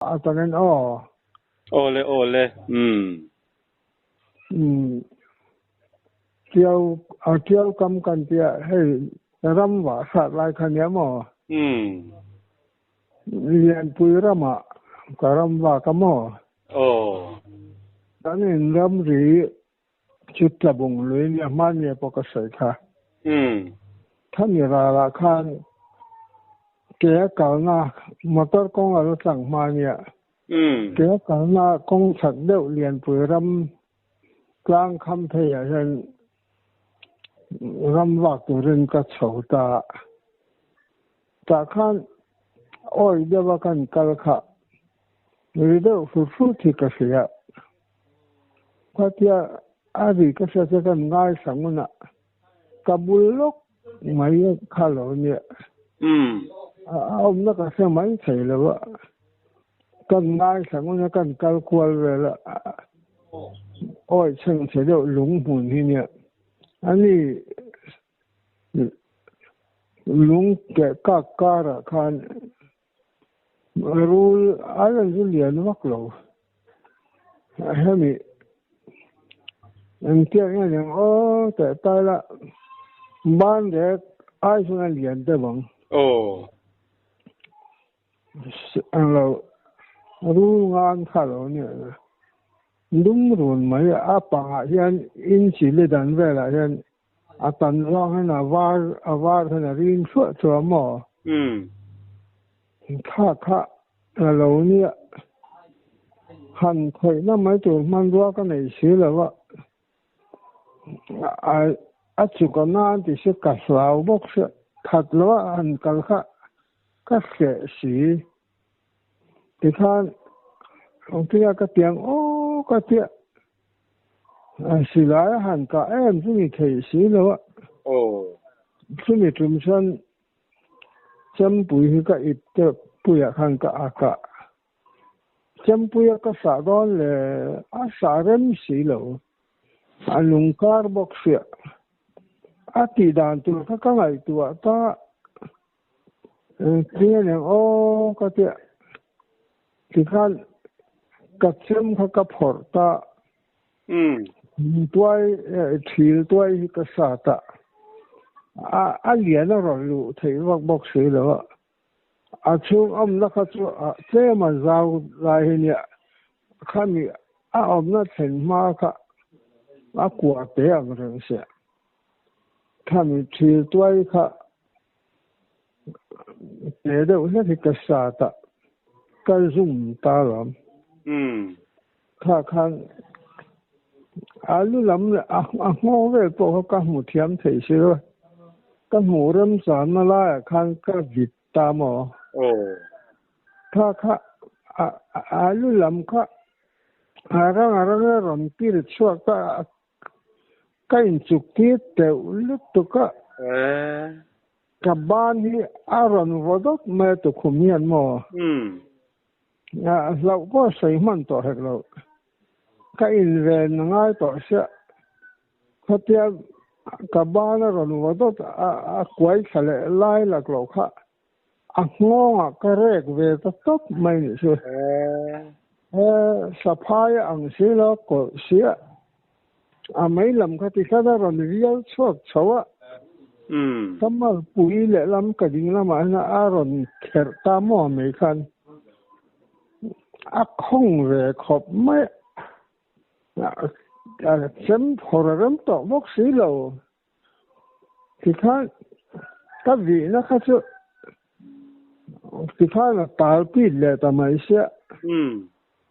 Atangin aw. Awle awle umm. Umm Tiau a tiau kam kan tia hei ram vah hrat lai kha nia maw? Umm. Lianpui ramah ka ram vak a maw? Aw. Kan in ramri Chu tlabung lui nia hmania pawh ka sawi kha. Umm. Thani ralah khan ke a kalna motor kawng a la tlang hmania. Umm. Ke a kalna kawng chak deuh lianpui ram tlang kham pheiah hian ram vak turin ka chho ta. Tah khan awi deuha kan kal kha ri deuh hrut hrut hi ka hria. Khatia a ri ka hriat chu kan ngaithla ngun a, ka bul lawk mai kha lo nia. A awmna ka hre mai thei lo a, kan ngaithla ngun a, kan kal kual vel a, awi chhengchhe deuh lung hmun hi nia. Ani lung keh kak karah khan Rul a rawn zu lian vak lo. Hemi engtiang nge niang aw teh ta ila ban rek ai chuan a lian deuh ang. Aw. Englo rul ngan kha lo nia. Dum run mai a pangah hian inchi li dan velah hian A tan vang hian a var a var hian a ring thluah thluah maw? Umm. Kha kha la lo nia. Han khawihna mai tur hmanrua ka nei si lo a. A a chuk a nan ti se ka hlau bawk sia. That lo a han kal kha ka hreh si. Tikhan tia ka tiang aw ka tia. Silai a han kah em chu ni theih si lo a. Aw. Chumi tum chuan Chempui hi ka ip teuh puiah khan ka a kah. Chempuia ka sah dawn le a sah rem si lo. A lungkar bawk sia. A tih dan tur kha ka ngaihtuah ta. Engtin a niang aw ka tia tikhan ka chem kha ka phawrh ta tuai thil tuai hi ka sat a a lian a rawn luh theih vak bawk si lo a a chhung awmna kha chu tlem a zau lai hi nia khami a awmna thlen hma kha a kua te ang reng sia khami thil tuai kha Te deuh hlek hi ka sat a, ka zum ta lawm. Kha khan alu lam leh a nghawng vel pawh kha ka hmu thiam thei si lo a, ka hmuh remchanna laiah khan ka vit ta maw? Kha kha alu lam kha a rang a rang a rawn pir chhuak ta a. Ka inchuk tir teuh lutuk a. Ka ban hi a rawn vaw dawt mai a tukhum hian maw? Hlauh pawh sawi hman tawh hek lo. Ka inven a ngai tawh sia. Khatia ka ban a rawn vaw dawt a kuai thla leh lai lak loh kha a nghawngah ka rek ve ta tawp mai nih chu. He saphai a ang si lo kawlh sia a mei lam kha ti khan a rawn vial chhuak chho a. Ka malpui lehlam ka ding lamah hian a rawn kherh ta maw mai khan a khawng ve khawp mai a. Chem phawrh a rem tawh bawk si lo. Tikhan ka vihna kha chu tikhan a tal pit leh ta mai sia.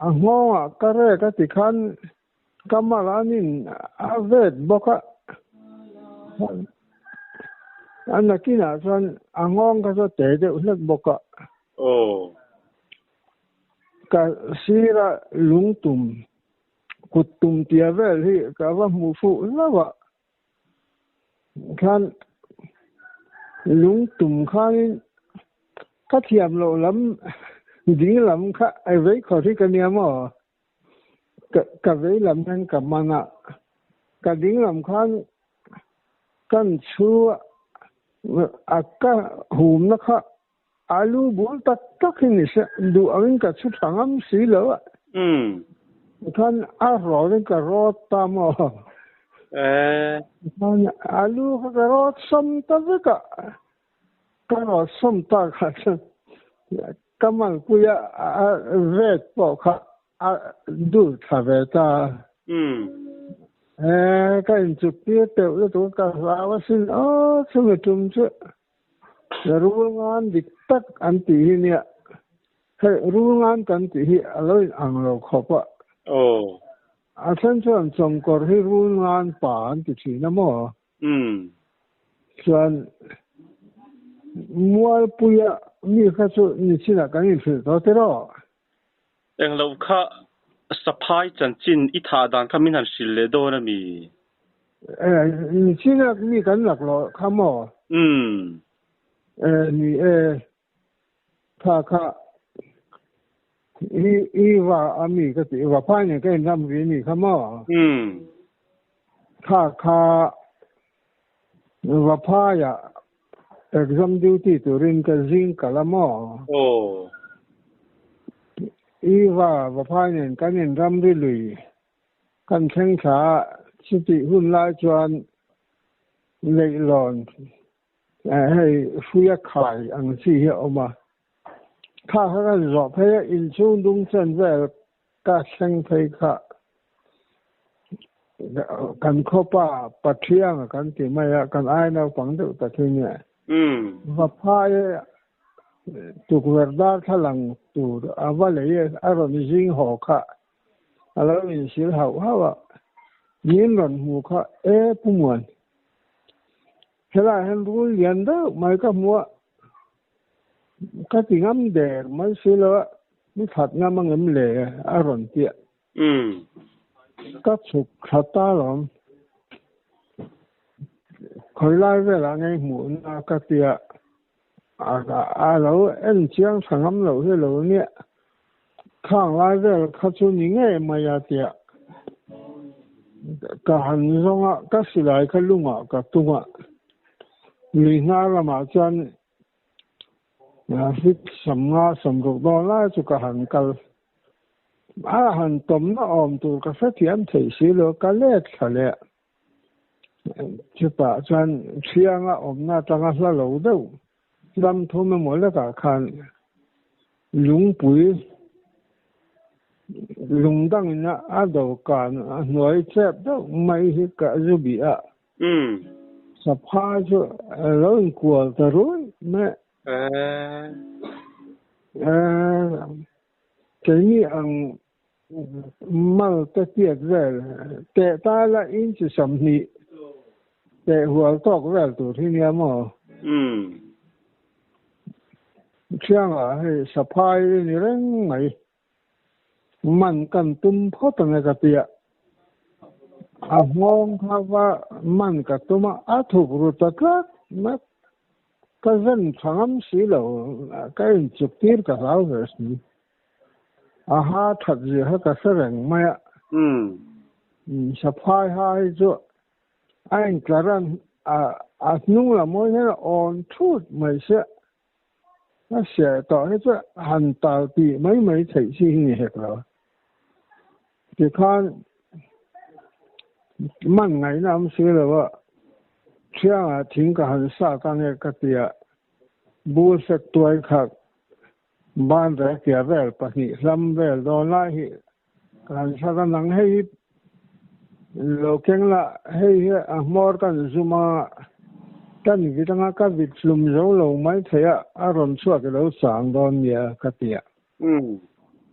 A nghawngah ka rek a tikhan ka mal an in a vet bawk a. A nakinah chuan a nghawng kha chu a te deuh hlek bawk a. Ka sira lungtum kut tum tia vel hi ka va hmu fuh hlauh a. Khan lung tum khanin ka thiam loh lam ding lam kha a vei khawr hi ka nia maw? Ka ka vei lam hian ka man a, ka ding lam khan kan chhu a ka humna kha. Alu bul tak tak hi ni se, duh angin ka chhu tha ngam si lo a. Umm. Tikhan a rawlin ka rawt ta maw? Eh. Tikhan alu kha ka rawt sawm ta vek a, ka rawt sawm ta kha chuan ka malpui a vet pawh kha a dul thla ve ta. Umm. Eh, ka inchuk tir teuh lutuk a ka hlau asin aw chumi tum chu. Rul ngan dik tak an tih hi nia, hei rul ngan kan tih hi a lo in ang lo khawp a. Aw. A then chuan chawngkawr hi rul ngan pa an ti thin a maw? Umm. Chuan Mualpuia mi kha chu nichinah kan inhrilh tawh tiraw? Englo kha saphai chanchin i thah dan kha min han hrilh leh dawn a mi? E, nichin a mi kan lak loh kha maw? Umm. E, ni e, kha kha i i va a mi ka ti, va phai nen ka inram ri ni kha maw? Umm. Kha kha va phaiah Exam duty turin ka zing kal a maw? Aw. Iva, Vaphai nen kan in ramri lui kan thleng thla a, chutih hun lai chuan leihlawn hei hruia khai ang chi hi a awm a. Kha kha kan zawh phei a, inchhung dung chen vel Ka thleng phei kha kan khawpa Pathianga kan ti mai a, kan ai naupang deuh tak hi nia. Va phai tukverh darthlalang tur a va lei a rawn zing haw kha a lo insil hauh hauh a, min rawn hmu kha e Pu Muan, helaiah hian rul lian deuh mai ka hmu a, Ka ti ngam der mai si lo a, ni that ngam angem le a rawn ti a. Ka chhuk thla ta lawm. Khawi lai velah ngei hmuhna ka ti a, a lo en chiang tha ngam loh hi lo nia. Khang lai vel kha chu ni ngei mai a ti a. Ka han zawng a, ka silai kha lungah ka tung a. Lui hnar lamah chuan Hrit 50 60 dawn lai chu ka han kal. A han tawmna awm tur ka hrethiam thei si lo, ka let thla leh. Chutah chuan thianga awmna atanga hla lo deuh ram thum emaw lekah khan lungpui lung dangin a dawhkan a hnuai chep deuh mai hi ka zu bih a. Umm. Saphai chu a lo inkual ta ruih mai. Eh. Eh, keini ang mal te tiat vel teh ta la inch 20 teh hual tawk vel tur hi nia maw? Umm. Thiangah hei saphai ni reng mai. Man kan tum phawt ang e ka ti a, a nghawng kha va man ka tum a, a thuk ru ta tlat mai. Ka zen tha ngam si lo, ka inchuk tir ka hlau ve si. A ha that zia kha ka hre reng mai a. Saphai ha hi chu a intlar a, a hnung lam hawi hian a awn thut mai sia. A hriat tawh hi chu han tal tih mai mai theih chi hi ni hek lo. Tikhan man ngaihna awm si lo a, thiangah thing ka han sat ang e ka ti a, bur sek tuai kha ban rek tia vel pahnih hlam vel dawn lai hi ka han sat a, nang hei hi lo keng la, hei hi a hmawr kan zum a, kan vit anga ka vit hlum zo lo mai thei a, a rawn chhuak i lo chang dawn nia ka ti a.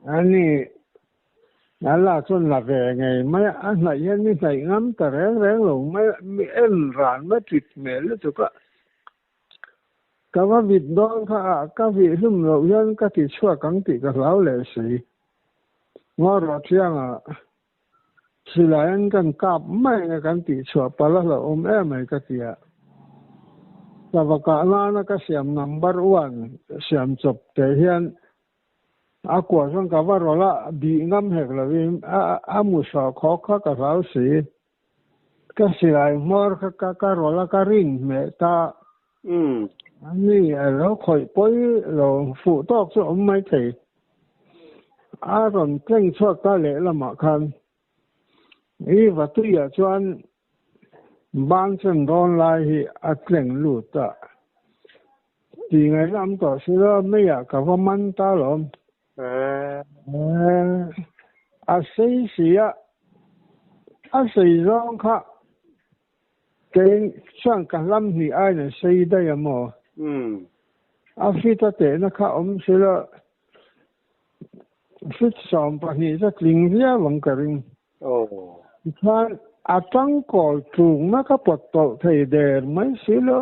Ani, a la chuan la ve ngei mai a, a hnaih hian mi hnaih ngam ta reng reng lo mai a, mi en ran mai tit hmel lutuk a. Ka va vit dawn kha a, ka vih hlum loh hian ka ti chhuak ang tih ka hlau leh si. Ngaw thianga silai an kan kap mai anga kan tih chhuah palh a hlauhawm em mai ka ti a. Ka va kah nana ka siam number one siam chawp teh hian a kuah chuan ka va rawlh a, bih ngam hek lovin a mu sawh khawk kha ka hlau si. Ka silai hmawr kha ka ka rawlh a, ka rin hmeh ta. Umm. Ani a lo khawih pawi lo fuh tawk chu awm mai thei. A rawn tleng chhuak ta lehlamah khan i Vatuiah chuan ban chen dawn lai hi a tleng lut a. Tih ngaihna awm tawh si lo, meiah ka va man ta lawm. A sei si a, a sei zawng kha Kei chuan ka hlam hnih aiin an sei daih a maw? A fit a tehna kha awm si lo, fit 12 chu a tling viau ang ka ring. Tichuan a tangkawl tlukna ka pawt tawlh thei der mai si lo.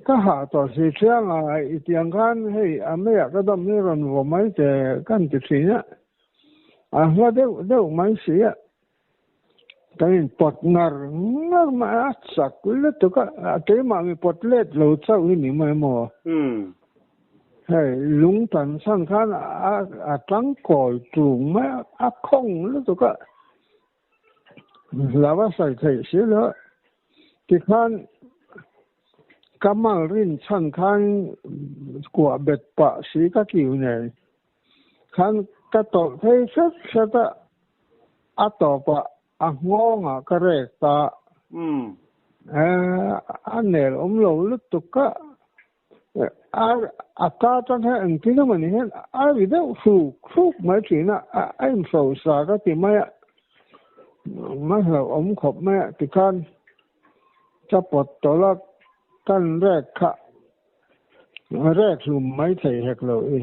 Ka hah tawh si thiang a, i tiang khan hei a meiah ka dawm hi rawn vaw mai che kan ti thin a, a hla deuh deuh mai si a. Kan in pawt ngar ngar mai a, chak lutuk a, keimah mi pawt let lo chauh hi ni mai maw? Hei lung tan chhan khan a tangkawi tung mai a, a khawng lutuk a, hlau a sawi theih si lo. Tikhan ka mal rin chhan khan kuah bet pah si ka kiu nen Khan ka tawlh phei hret hret a, a tawpah a nghawngah ka rek ta. A nel awm lo lutuk a, a ta atang hian engtin emaw ni hian a ri deuh hruk hruk mai thin a, a inhrosa ka ti mai a, ma hlauhawm khawp mai a tikhan ka pawt tawlh a, kan rek kha. Rek hlum mai thei hek lo i.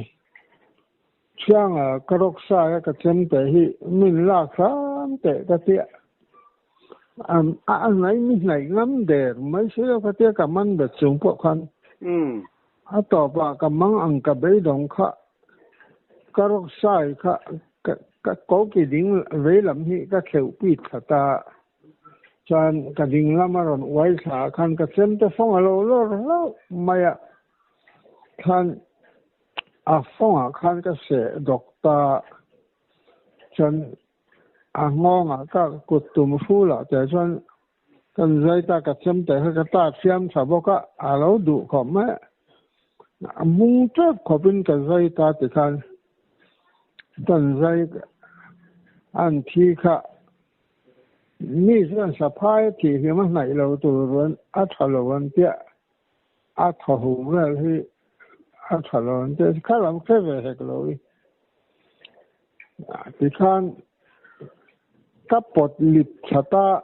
Thianga ka rawk sa a ka chem teh hi min lak hram teh ka tia. A hnaih mi hnaih ngam der mai si lo ka tia ka man bet chung pawh khan. A tawpah ka mang ang ka beidawng kha ka rawk sai kha ka koki ding veilam hi ka kheuh pit thla ta. Chuan ka ding lam a rawn uai thla ah khan ka chem te fawng a lo lawr hlauh mai a, khan a fawng ah khan ka seh dawk ta chuan a nghawng ah ka kut tum hrul ah te chuan kan zai ta ka chem te kha ka tat fiam tha bawk a, a lo duh khawp mai a, a mung tep khawp in ka zai ta tikhan kan zai an thi kha. Mi chuan saphai a thih hlim a hnaih lo tur an a tha lo an tia, a thaw hu vel hi a tha lo an tia, kha lam hre ve hek lo i. Tikhan ka pawt lip that a,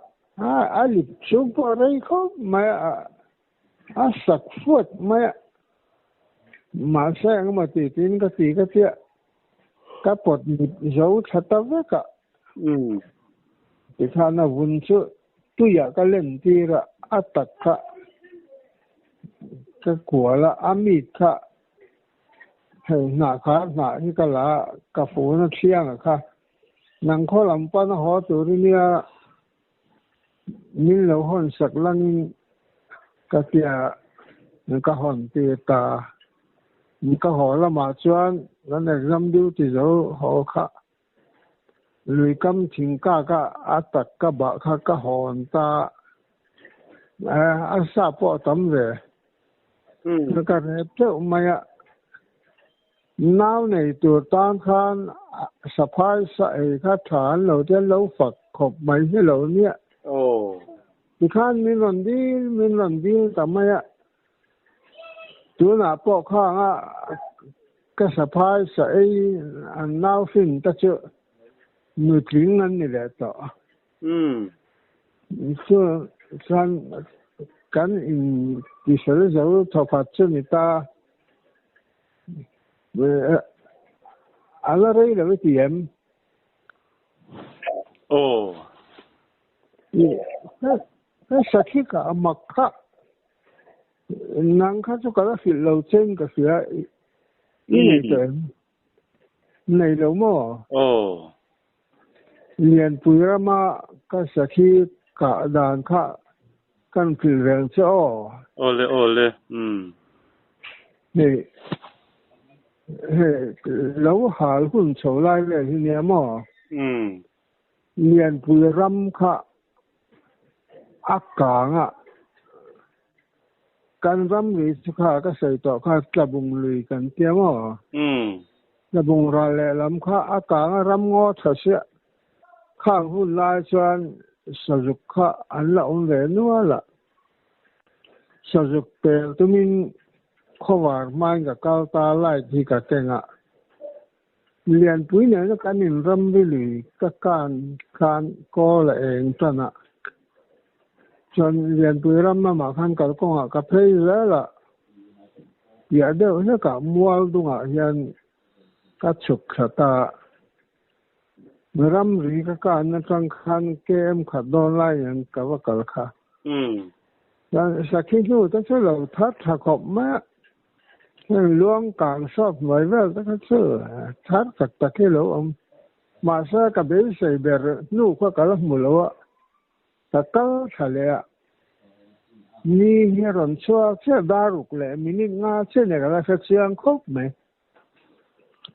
a lip chhung pawh a rei khawp mai a, a sak fuat mai a, mahse engemaw tih tiin ka ti ka tia, ka pawt mit zo thla ta vek a. Tikhan a vun chu tuiah ka len tir a, a tak kha ka kual a, a mit kha hei hnah kha hnah hi ka la a, ka fun a thiang a kha, nang khaw lam pan a haw tur i nia. Min lo hawn sak langin ka tia ka hawn tir ta. Ka haw lamah chuan kan exam duty zo haw kha lui kam thing kak a a tak ka bah kha ka hawn ta. A sa pawh a tam ve. Ka rep teuh mai a. Nau nei tur tan khan saphai sa ei kha tha an lo te an lo fak khawp mai hi lo nia. Tikhan min rawn dil min rawn dil ta mai a. Tunah pawh khanga ka saphai sa ei an nau hrin te chu nutling an ni leh tawh. Chu chuan kan in tisel zo thawkhat chu ni ta. A la rei lo i ti em? Aw. Ka sakhi ka a mak kha. Nang kha chu ka la hrilh lo chen ka hria. I nei tawh em? Nei lo maw? Aw. Lianpui rama ka sakhi kah dan kha kan hrilh reng che aw. Awle awle umm. Hei hei lo hal hun chho lai vel hi nia maw? Umm. Lianpui ram kha a kang a. Kan ram ri chu kha ka sawi tawh kha Tlabung lui kan tia maw? Tlabung ral lehlam kha a kang a ram ngaw tha siah. Khang hun lai chuan sazuk kha an la awm ve nual a. Sazuk pel tumin khawvar hmain ka kal ta light hi ka keng a. Lianpui nena kan inramri lui ka kan khan kawl a eng tan a. Chuan Lianpui ram lamah khan kalkawngah ka phei zel a. Piah deuh hlekah mual dungah hian ka chhuk thla ta. Ramri ka kan atang khan KM khat dawn lai nen ka va kal kha. Chuan sakhi hnu te chu lo thar tha khawp mai a. Heng luang kang sawp hnuai vel te kha chu thar tak tak hi lo awm. Mahse ka beisei ber hnu kha ka la hmu lo a. Ka kal thla leh a. Ni hi a rawn chhuak chiah daruk leh minute nga chiah nen ka la hre chiang khawp mai.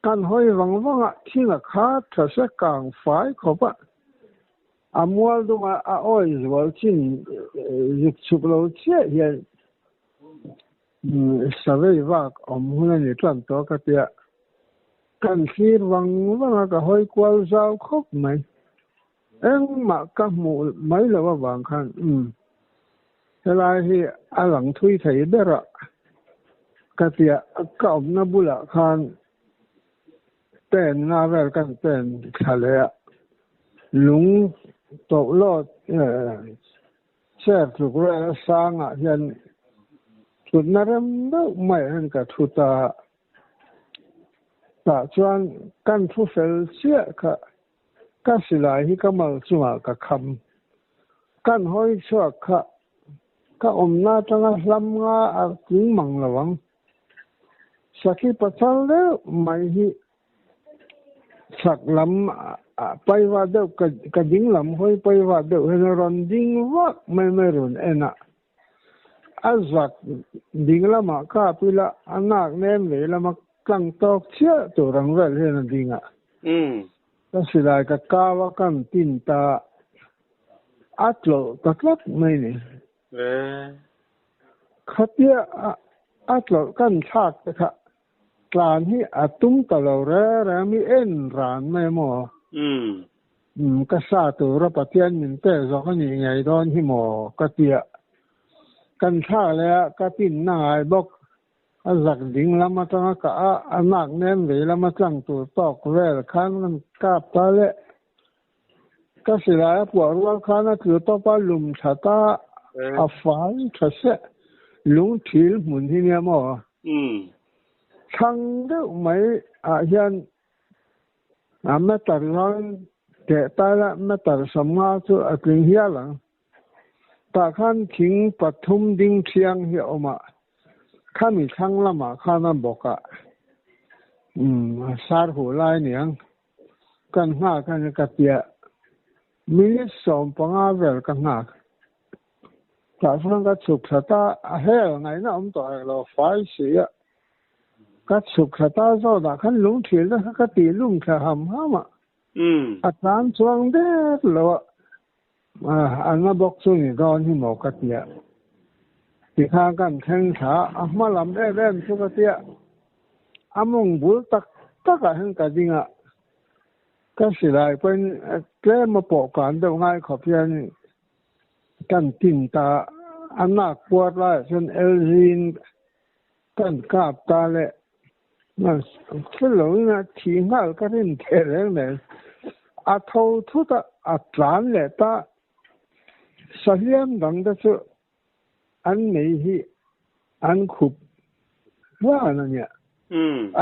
Kan hawi vang vang a, thing a khat tha se kang fai khawp a, a mual dunga a awi zual chin zuk chhuk lo chiah hian savei vak awm hun a ni tlan tawh ka tia. Kan thlir vang vang a, ka hawi kual zau khawp mai. Engmah ka hmuh mai loh avang khan umm helai hi a lang thui thei ber a ka tia ka awmna bulah khan pen nga vel kan pen thla leh a lung tawh lawt chair tluk vel a sangah hian thutna rem deuh maiah hian ka thu ta a tah chuan kan thu fel chiah kha Ka silai hi ka mal chungah ka kham. Kan hawi chhuak kha ka awmna atanga hlam nga a tling mang lo ang. Sakhi pasal deuh mai hi chhak lam paiva deuh ka ding lam hawi paiva deuh hian a rawn ding vak mai mai rawn en a. A zak ding lamah kap ila a nak nem vei lama tlang tawk chiah tur ang vel hian a ding a. Ka silai ka kau a kan tin ta a tlawlh ta tlat mai ni. Khatia a tlawlh kan thlak te kha Tlan hi a tum ta lo re re mi en ran mai maw? Umm ka sa tura Pathian min pek zawk a nih ngei dawn hi maw ka tia. Kan thlak leh a ka tinna ngai bawk. A zak ding lam atanga kah a, a nak nem vei lama tlang tur tawk vel khan kan kap ta le. Ka silai a puah rual khan a tlu tawp a, lum tha ta a fai tha se. Lung thil hmun hi nia maw? Thlang deuh mai ah hian a meter zawn teh ta ila meter sawmnga chu a tling hial ang. Tah khan thing pathum ding thiang hi a awm a, khami thlang lamah khan a bawk a, umm sar huh lai aniang. Kan nghak a ni ka tia, minute 15 vel ka nghak. Tah chuan ka chhuk thla ta, a hel ngaihna awm tawh hek lo fai si a. Ka chhuk thla ta zawtah khan lungthil te kha ka tih lum thla ham ham a. A tlan chuang dek lo a, a na bawk chu ni dawn hi maw ka tia. Tikhan kan thleng thla a, a hma lam em em chu ka tia. A mawng bul tak takah hian ka ding a, ka silai pawhin tlem a pawh kan deuh ngai khawp hian kan tin ta a, a nak puar laiah chuan LG-in kan kap ta le, thil lo in a thih nghal ka rin teh reng nen a tho thut a, a tlan leh ta, sahliam dang te chu An mei hi an khup hlan a nia.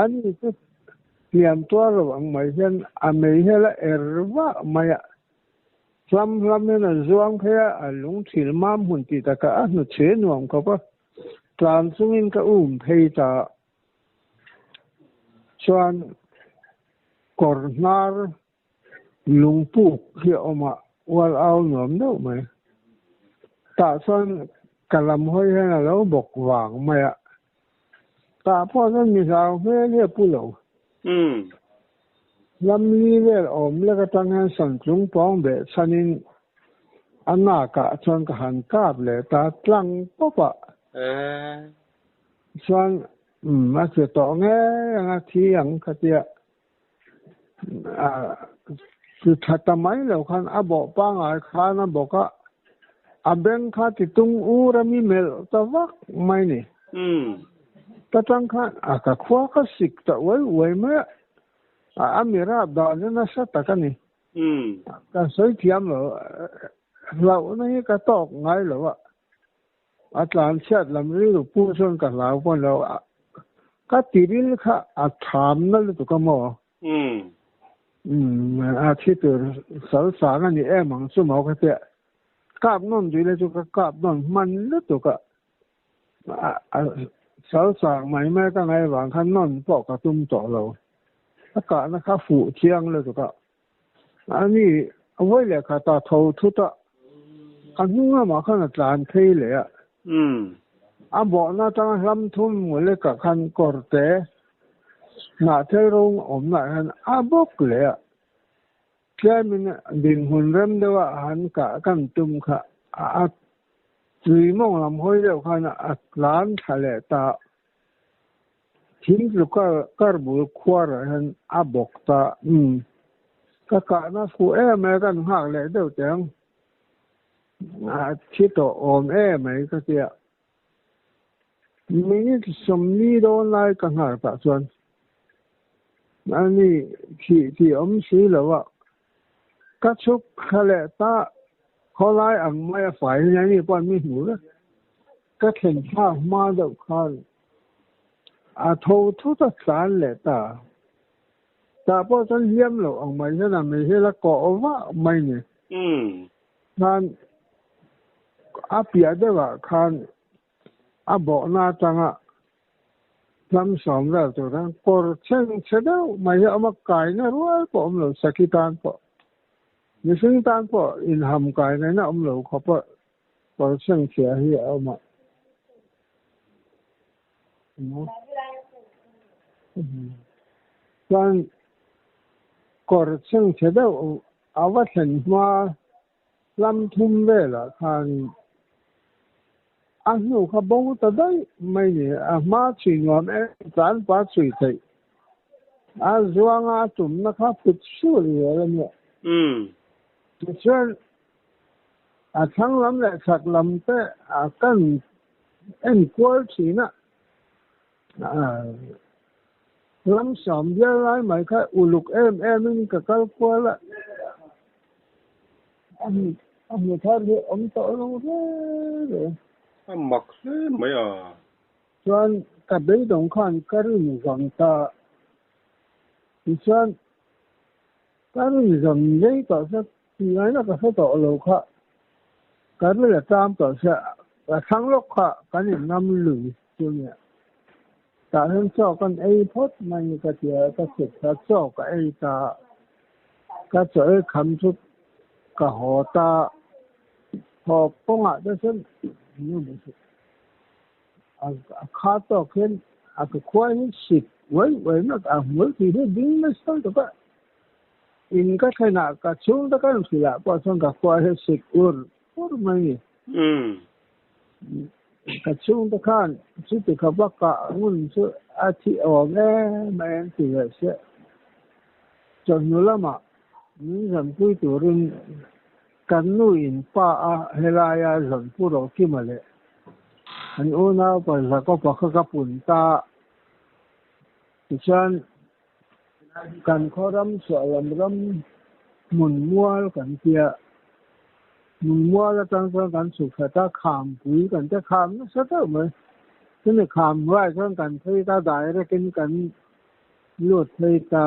An ni chu hliam tuar lo ang mai hian a mei hi a la er vah mai a. Hlam hlam hian a zuang phei a, a lung thil mam hun tih takah a hnuchhe nuam khawp a. Tlan chungin ka um phei ta. Chuan kawr hnar Lungpuk hi a awm a, ual au nuam deuh mai. Tah chuan ka lam hawi hian a lo bawk vang mai a. Tah pawh chuan mi hlau hmel hi a pu lo. Lam li vel awm lek atang hian Santlung pawng beh chhanin a nakah chuan ka han kap leh ta tlang pawp a. E. Chuan umm a che tawh ngei ang a thi ang kha tia a chu tha ta mai lo khan a bawh pangai khan a bawk a, a beng kha ti tung ur a mi melh ta vak mai ni. Umm. Ta tang khan a ka khua kha sik ta uai uai mai a, a mi rap dan hi nasa tak a ni. Umm. Ka sawi thiam lo, hlauhna hi ka tawk ngai lo a. A tlan chhiat lam rilru pu chuan ka hlau pawn lo a, ka tiril kha a tham na lutuk a maw? Umm. Umm, a thi tur sal sang a ni em ang chu maw ka tia. Kap nawn duh ila chu ka kap nawn hman lutuk a, a sal sang mai mai ka ngaih vang khan nawn pawh ka tum tawh lo. A kahna kha fuh chiang lutuk a. Ani vawi leh khat a tho thut a, a hnung lamah khan a tlan phei leh a. A bawhna atanga hlam thum Nguleka khan kawrte hnahthel rawng awmnaah hian a bawk leh a. Tlemin dinhmun rem deuha han kah kan tum kha a tui mawng lam hawi deuh khan a tlan thla leh ta. Thing tlu kar kar bul khuarah hian a bawk ta. Umm. Ka kahna fuh em mai kan nghak leh deuh teh ang. A thi tawh awm em mai ka tia. Minute sawmli dawn lai ka nghak tah chuan ani thih tih awm si lo a. Ka chhuk thla leh ta khawlai ang mai a fai hi ani pawh an mi hmu vek. Ka thlen thlak hma deuh khan a tho thut a tlan leh ta. Tah pawh chuan hliam loh ang mai hian a mei hi la kawh vah mai ni. Khan a piah deuhah khan a bawhna atanga hlam sawm vel tur khan kawr chheng chhe deuh mai hi a awm a, kaina rual pawh a awm lo, sakhi tan pawh, mihring tan pawh inham kai ngaihna a awm lo khawp a. Kawr chhengchhia hi a awm a. Chuan kawr chhengchhe deuh a va thlen hma hlam thum velah khan a hnu kha bo ta daih mai ni. A hma chhui nuam em tlan pa chhui theih a zuanga a tumna kha phut sur zel a nia. Tichuan A thlang lam leh chhak lam te a kan en kual thin a, ram sawm bial lai mai kha uluk em em in ka kal kual a, a hmu thar hi awm tawh lo hle hle. A mak hle mai a. Chuan ka beidawng khan ka rin zawm ta. Tichuan ka rin zawm rei tawh chu Ngaihna ka hre tawh lo kha, ka ril a ṭam tawh sia, ka thlang lawk kha kan inngam lui chu nia. Tah hian chaw kan ei phawt mai ka ti a, ka chhut kha chaw ka ei ta a, ka chaw ei kham chu ka haw ta a, haw kawngah te chuan a kha tawk hian a ka khua hi sik uai uai mek a, hmul tih hi ding nasa lutuk a. In ka thlenah ka chhung te kan hrilh ah pawh chuan ka khua hi sik ur ur mai ni. Ka chhung te khan chuti khawp a kah ngun chu a thi awm em mai an ti ve sia. Chawhnu lamah min zawnpui turin kan nu in pa a helaia zawnpu Rokima leh an unau pa Zakopa kha ka pun ta. Tichuan Kan khaw ram chhuah lam ram hmun mual kan tia, hmun mual atang chuan kan chhuk khat a, kham pui kan te kham nasa deuh mai. Chumi kham hnuaiah chuan kan phei ta direct in kan lut phei ta.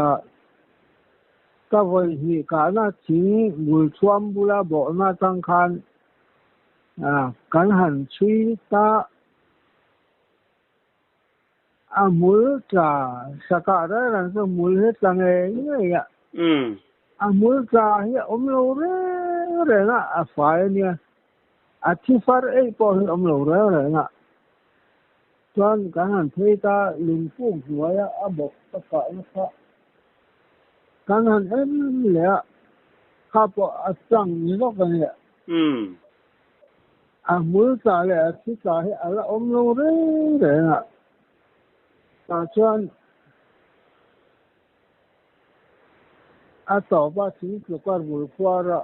Ka vawi hnih kahna thing bul thuam bula bawhna atang khan kan han chhui ta. A hmul tla sakah reng reng chu hmul hi tla ngei ngei a. A hmul tla hi a awm lo reng reng a, a fai a nia. A thi far eih pawh hi a awm lo reng reng a. Chuan kan han phei ta lungpuk hnuaia a bawk ka kahna kha kan han en leh a, kha pawh a chang zawk a nia. A hmul tla leh a thi tla hi a la awm lo reng reng a, tah chuan a tawp a thing tluka rul khuar a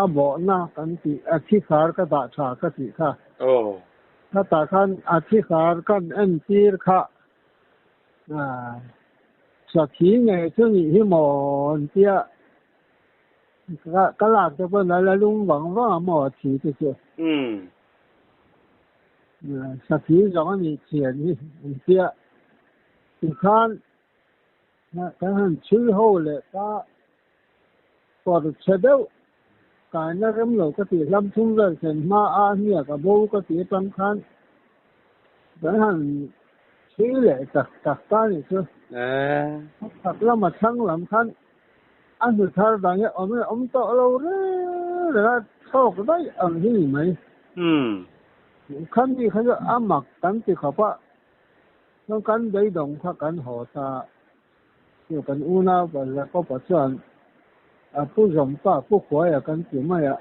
a bawhna kan tih a thi khar ka dah tha ka tih kha. Khatah khan a thi khar kan entir kha Sakhi ngei chu nih hi maw an tia ka lak te pawn a la lum vang vang a maw a thi te chu. Sakhi zawng a nih thian hi an tia tikhan kan han chhui ho leh ta kawr chhe deuh kaina rem lo ka tih hlam thum vel thlen hma a hniak a bo ka tih atang khan kan han chhui leh tak tak ta nih chu. A chhak lama thlang lam khan a hnu thar dang hi awm in awm tawh lo reng reng a thlawk daih ang hi ni mai. Khami kha chu a mak kan ti khawp a, chuan kan beidawng kha kan haw ta. Chu kan unau pa Jakob-a chuan a pu zawmpa Pu Khuaia kan ti mai a,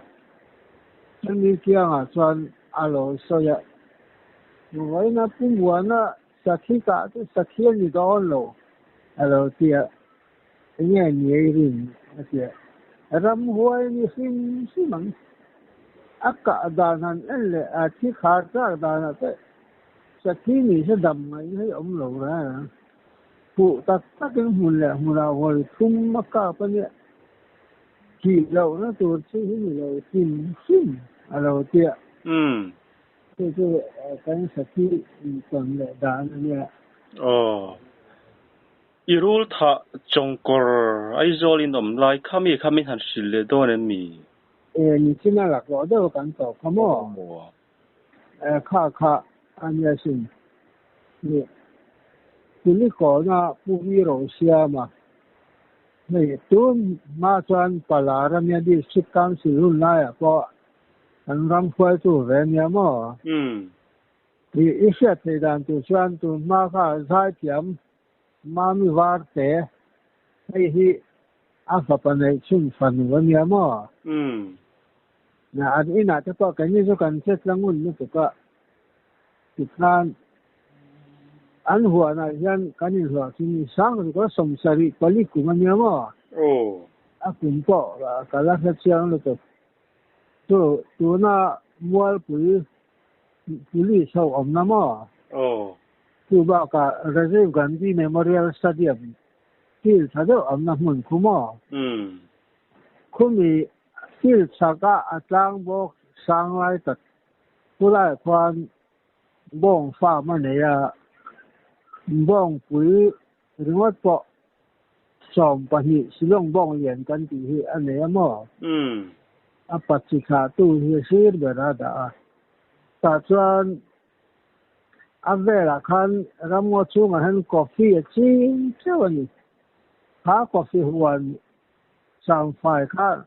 chumi kiangah chuan a lo sawi a, Vawiina Pu Muana sakhi kah chu sakhi a ni dawn lo, a lo ti a, enge ni ei rin? a ti a, Ramhuai ni hrim hrim ang, a kah dan han en leh a thi khar chak danah te sakhi ni se dam ngaihna hi awm lo reng ang. Huh tak takin hmun leh hmunah vawi thum a kap a nia. Thih lohna tur chi hi ni lo hrim hrim a lo tia. Chu chu kan sakhi intawn leh dan a nia. Aw. I rul thah chawngkawr Aizawl in awm lai kha mi kha min han hrilh leh dawn em mi? E, nichina laklawh deuh kan tawh kha maw? Kha kha a nia sin. Nih Kulikawna Pu Hero siama hei tun hma chuan Pala ramia District Council hun laiah pawh an ram hruaitu ve a nia maw? Ih i hriat theih dan tur chuan tun hma kha zaithiam Mami Varte hei hi a fapa neih chhun fanu a nia maw? Na an inah te pawh keini chu kan che tlang ngun lutuk a, tikhan an huanah hian kan inhlawh chu ni sang ruk a, sawmsarih pali kum a nia maw? A kum pawh ka la hre chiang lutuk. Chu tuna Mualpui Police ho awmna maw? Chu bakah Rajiv Gandhi Memorial Stadium field tha deuh awmna hmun khu maw? Khumi Field chhaka a tlang bawk sang lai tak chulaiah khuan bawng farm a nei a, bawngpui ringawt pawh 12 Shillong bawng lian kan tih hi a nei a maw? A pachi thlahtu hi a sir ber a dah a, tah chuan a velah khan ramngaw chhungah hian coffee a ching theuh a ni. Kha coffee huan Samfai kha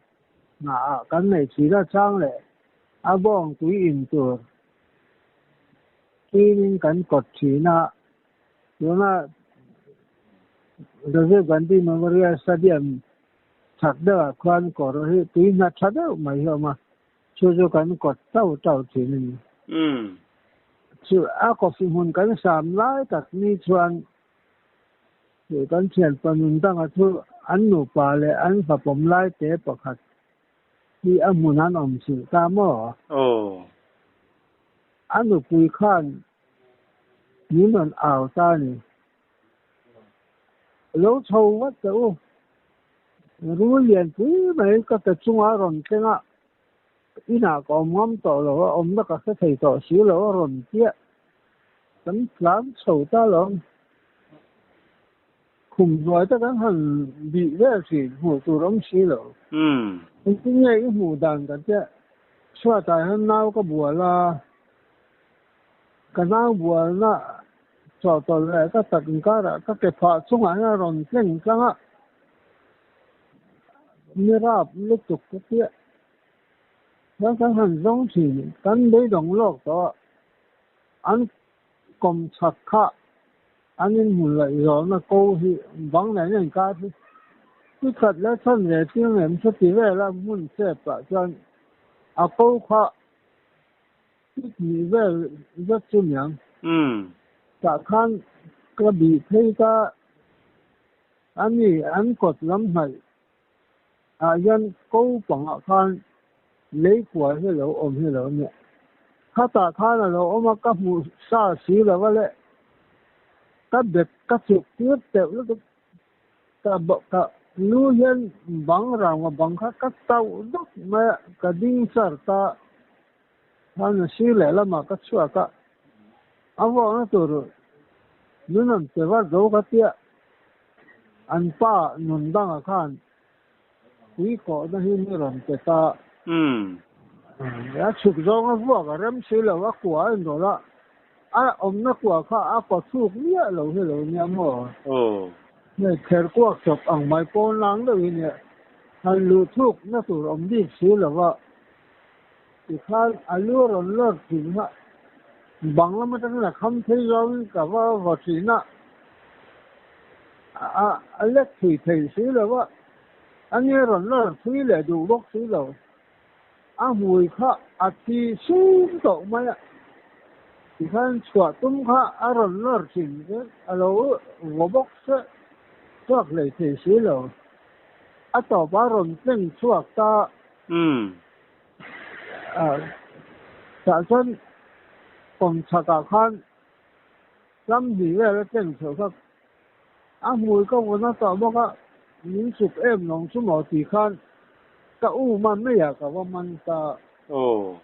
hnaah kan nei thin a, chang leh a bawng tui in tur chinin kan kawt thin a, tuna Rajiv Gandhi Memorial Stadium chhak deuhah khuan kawr hi tui hna tha deuh mai hi a awm a, chu chu kan kawt tau tau thin a ni. Chu a coffee hmun kan sam lai tak ni chuan Chu kan thianpa nun danga chu an nupa leh an fapawm lai te pakhat hi a hmun an awm chilh ta maw? Aw. A nupui khan min rawn au ta a ni. Lo chho vat teh u. Rul lianpui mai ka ke chunga rawn thleng a, inah ka awm ngam tawh lo a, awmna ka hre thei tawh si lo a rawn piah. Kan tlan chho ta lo. Khum hnuai te kan han bih vel thin, hmuh tur awm si lo. Engtin nge i hmuh dan ka tia, chhuatah hian nau ka bual a, ka nau bualna chawhtawlh leh ka tak inkarah ka ke phah chungah hian a rawn tleng tlang a, mi rap lutuk ka tia. Chuan kan han zawng thin, kan beidawng lawk tawh a. An kawm chhak kha an inhmun laih zawhna ko hi bang nen a inkar hi chi khat leh chhan ve tir ngem chu ti vel a hmun chep ah chuan a ko kha Fit hnih vel zet chu niang. Umm. Tah khan ka bih phei ta a ni, an kawt lam hnaih ah hian ko pangah khan lei kua hi a lo awm hi lo nia. Khatah khan a lo awm a, ka hmuh sa si lo a le, ka bek ka chuk tir teuh lutuk. Ka ka lu hian bang rang a bang kha ka tauh dawk mai a, ka ding char ta khan a sir lehlamah ka chhuak a, a vuakna tur nun an pe vat zo ka tia, an pa nun dangah khan pui kawhna hi ni rawn pe ta. A chhuk zawng a vuak a rem si lo, a kua a inrawlh a, a awmna kua kha a kaw chhuk miah lo hi lo nia maw? Hei kher kuak chawp ang mai pawn lang deuh hi nia, han luh thuk na tur awm bik si lo va, tikhan a lu a rawn lawr thin kha bang lam atangin a kham phei zawngin ka va vaw thin a, a lek thui thei si lo va, a nge rawn lawr thui leh duh bawk si lo. A hmui kha a thi sum tawh mai a, tikhan chhuah tum kha a rawn lawr thin chu a lo vaw bawk se chhuak hlei thei si lo. A tawp a rawn tleng chhuak ta. Umm. Tah chuan kawmchhakah khan ram hnih vel a tleng chhuah kha A hmui ka vun a tawh bawk a, min chuk em lawng chu maw tih khan ka u man mai ah ka va man ta. Aw.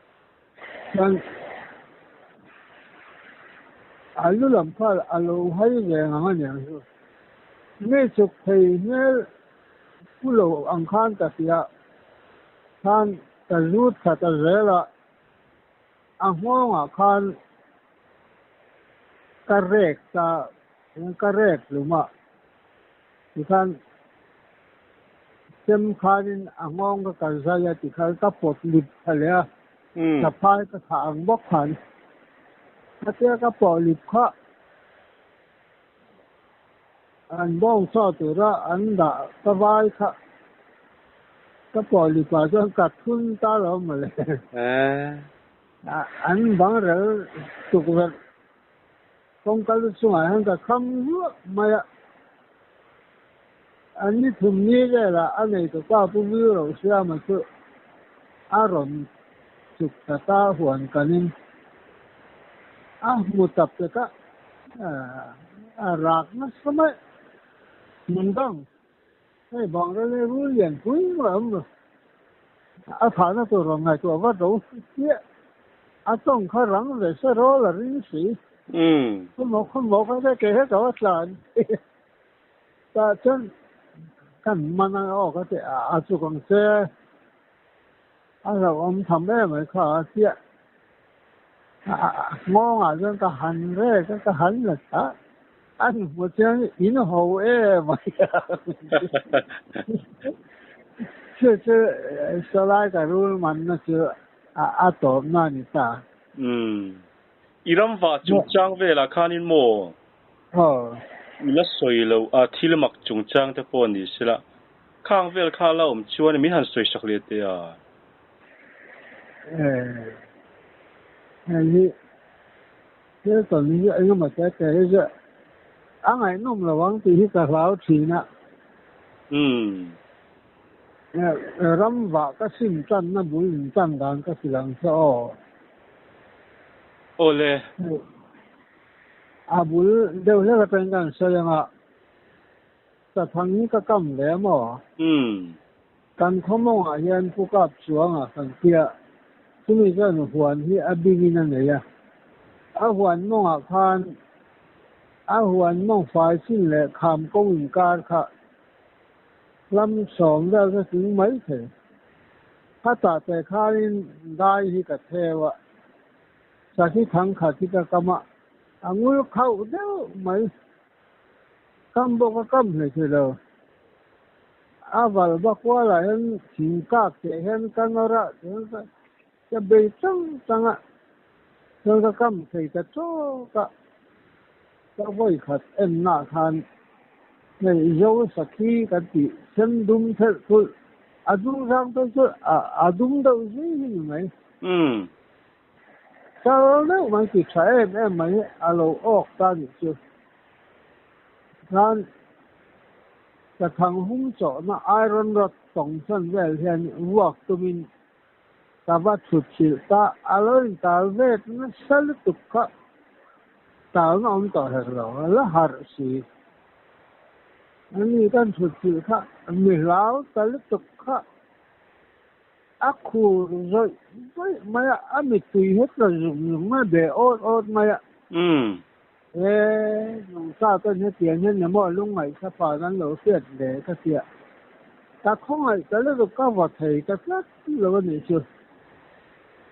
Chuan a lu lam kha a lo hai ve ngang a niang chu. Mi chuk thei hmel pu lo ang khan ka ti a, khan ka zut thla ta zel a. A nghawngah khan ka rek ta, ka rek hlum a, tikhan chem khanin a nghawng ka kal zai a tikhan ka pawt lip thla leh a, saphai ka thah ang bawk khan khatia ka pawh lip kha an bawng chaw tura an dah ka vai kha ka pawh lipah chuan ka thun ta lo mawle. An bang rel tukverh kawngka lu chungah hian ka kham hluah mai a. An ni thum ni velah a neitupa Pu Virohsiama chu a rawn chuk ta ta huan kanin a hmu ta pek a, a rak nasa mai. Hmun dang hei bang rel hi rul lian pui mai a awm lo. A thahna tur rawn ngaihtuah vat ro chiah. A tawng kha rang ve se rawl a ring si. Khawmawh khawmawh kha te ke hetah a tlan. Tah chuan kan man a aw ka ti a chuk ang che a hlauhawm tham em mai kha a chiah nghawngah chuan ka han rek a ka han la thla a ni hmu chiang in ho em mai chu chu sawlai ka rul manna chu a tawpna a ni ta. Umm i ram vah chungchang velah khanin maw? Aw. I la sawi lo a, thil mak chungchang te pawh ni sela, khang vel kha la awm chuan min han sawi sak leh teh a. Eh, hei hi thil tawn hi eng emaw te te hi chu a ngaihnawm lo ang tih hi ka hlau thin a. Umm. Ram vah ka sim tanna bul in tan dan ka si lang che aw. Aw le. A bul deuh hlek atangin ka han sawi ang a, Sathang hi ka kam ve maw? Kan khawmawngah hian Pu Kap Chuanga kan tia, chumi chuan huan hi a bingin a nei a. A huan mawngah khan a huan mawng fai chin leh kham kawng inkar kha hlam sawm vel ka tling mai thei. Khatah te khanin dai hi ka theu a. Sakhi thang khat hi ka kam a, a ngul khauh deuh mai. Kam bawk a kam hlei thei lo. A val bak kualah hian thing kak teh hian ka nawr a, tihian ka ka bei chang chang a, chuan ka kam thei ta tawk a. Ka vawi khat ennaah khan hei zo sakhi kan tih sen dum thelh thulh a dum zang phei chu a dum deuh zui hi ni mai. Chal deuh mai ti tha em em mai hi a lo awk ta nih chu. Khan ka thang hung chawhna iron rod tawng chhan vel hian vuak tumin ka va thut hrilh ta, a lo intal vet nasa lutuk kha talna awm tawh hek lo, a la harh si. Ani kan thut hrilh kha mi hlau ta lutuk kha. A khur zawih zawih mai a, a mittui hi tla zung zung mai, be awt awt mai a. E, nungcha ten hetiang hian emaw lungngaihthla pan an lo hriat ve ka tia. Ka khawngaih ta lutuk ka vaw thei ta tlat lo a nih chu.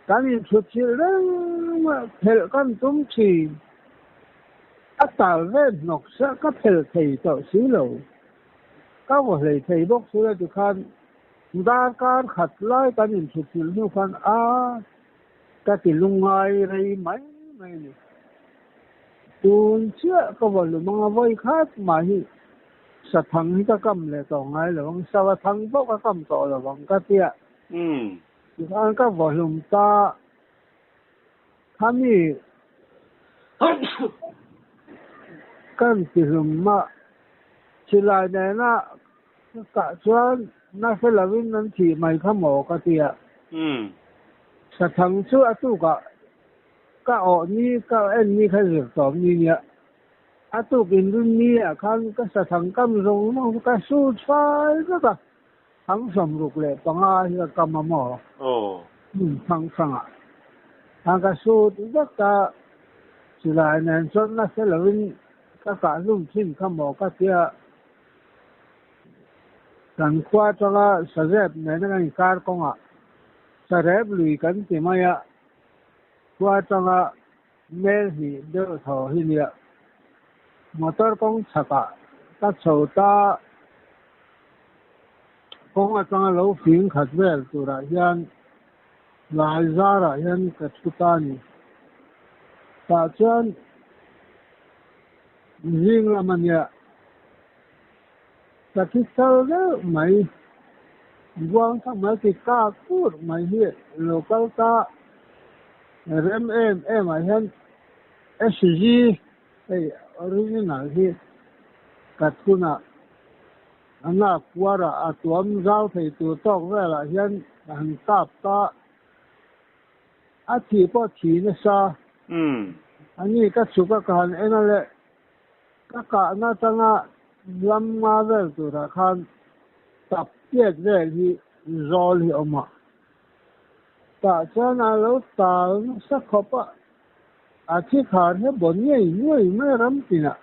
Kan inthutchilh reng a, phelh kan tum thin. A tal ve hnawk sa ka phelh thei tawh si lo. Ka vaw hlei thei bawk si lo tikhan Darkar khat lai kan inthutchilh hnu khan a ka ti lungngai rei mai mai a ni. Tun chiah ka va lum anga vawi khat mah hi sathang hi ka kam leh tawh ngai lo ang, sava thang pawh ka kam tawh lo ang ka tia. Tikhan ka va hlum ta khami kan ti hlum mah silai nena Ka kah chuan nasa lovin an thih mai kha maw ka ti a. Sathang chu a tukah ka awh ni ka en ni kha zir tawp ni nia. A tuk inrin ni ah khan ka sathang kam zawng zawng chu ka su chhuai vek a, thang 65 hi ka kam a maw hmun hrang hrangah khan ka sut vek a, silai nen chuan nasa lovin ka kah hlum thin kha maw ka ti a. Kan khua atanga Sazep nena kan inkar kawngah Sarep lui kan ti mai a, khua atanga mel hnih deuh thaw hi nia. Motor kawng chhakah ka chho ta, kawng atanga lo fing khat vel turah hian lai zarah hian ka thu ta a ni. Tah chuan zing lam a nia. Ka thi sal deuh mai. Buang thak mai ti kak pur mai hi lo kal ta rem em em ah hian SG hei original hi ka thun a, a nak puar ah a tuam zau thei tur tawk vel ah hian ka han kap ta a thih pawh thi nasa a ni ka chhuk a ka han en a le. Ka kahna atanga lam nga vel turah khan tap tiat vel hi zawl hi a awm a. Tah chuan a lo tal nasa khawp a, a thi khar hi a bawn ngei ngei mai ram tinah.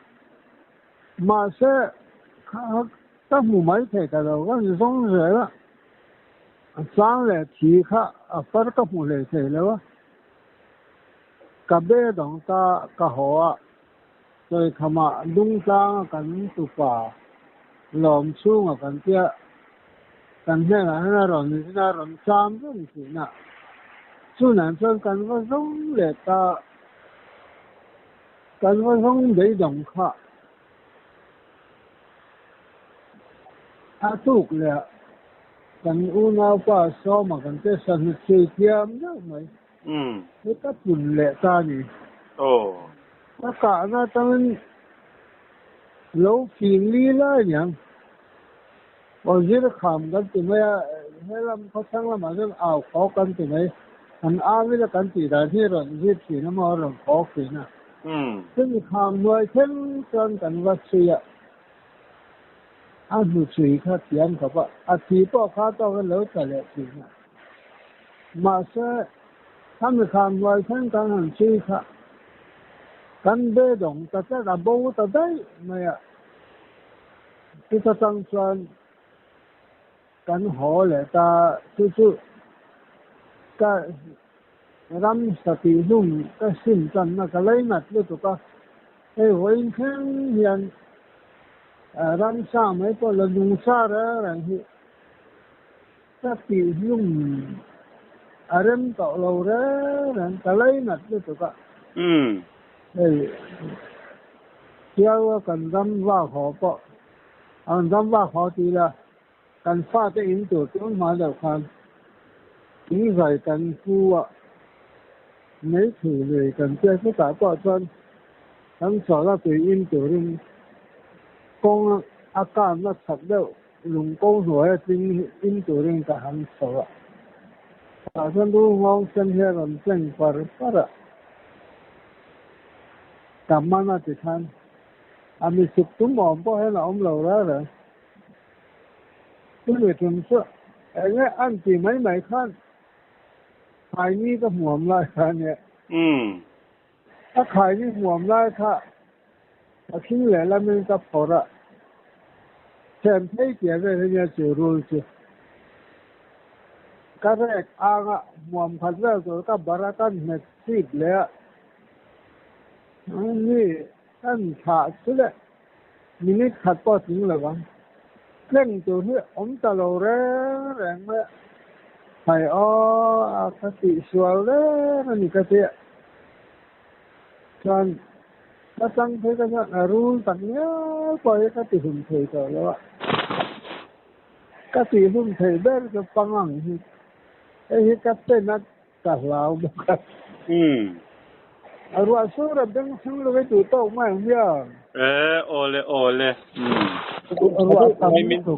Mahse, ka hmu mai thei ta lo, ka zawng zel a, a chang leh thi kha a far ka hmu hlei thei lo a. Ka be dawng ta ka haw a. Sawikhamah Dungtlanga kan tupa lawm chhunga kan tia kan hnenah hian a rawn zin a, rawn cham reng thin a. Chunah chuan kan va zawng leh ta, kan va zawng beidawng kha a tuk leh a, kan unaupa Sawma kan tia sahnu chhui thiam deuh mai. He ka pun leh ta a ni. Ka kahna atangin lo fing li lai a niang. Aw zir kham kan ti mai a, helam khawthlang lamah chuan au khawk kan ti mai. An au ila kan tih dan hi rawn zir thin a maw rawn khawk thin a. Chumi kham hnuai thleng chuan kan va chhui a, a hnuchhui kha thiam khawp a, a thi pawh kha tawkin lo tla leh thin a. Mahse, khami khan hnuai thleng kan han chhui kha kan beidawng ta tlat a, bo ta daih mai a. Chuta tang chuan kan haw leh ta, chu chu ka ram satih hlum ka sim tanna ka lei ngat lutuk a, hei vawiin thleng hian ramsa mai pawh la nungsa reng reng hi Ka tih hlum a rem tawh lo reng reng, ka lei nat lutuk a. Hei Chiaua kan ram vak haw pawh, an ram vak haw ti ila kan fate in tur tun hma deuh khan thingzai kan pu a. Meithu lui kan tia chutah pawh chuan kan chawlh a tui in turin kawng a kanna chak deuh lung ko hnuai a tling in turin ka han chho a. Tah chuan rul nghawng sen hi a rawn tleng par par a, ka man a ti khan a mi suk tum awm pawh hian a awm lo reng reng. Chumi tum chu enge an ti mai mai khan Khaini ka hmuam lai kha a nia. Umm. A khaini hmuam lai kha a thing leh lamin ka phawrh a, them phei tia vel hi nia chu rul chu. Ka rek ang a, hmuam khat vel tur ka bar a, ka hmet chip leh a. Ni, kan thlah chu le. Minute khat pawh a tling lo ang. Tleng tur hi awm ta lo reng reng mai a. Hai aw a ka tih sual reng a ni ka ti a. Chuan ka chang phei ka chuan a rul tak ngial pawh hi ka ti hlum thei tawh lo a. Ka tih hlum theih ber chu pangang hi. Hei hi ka pen a Ka hlau bawk a. Umm. A ruah sur a beng thleng lo i duh tawk mai ang hian. E, awle awle. Umm. Ruah tam lutuk.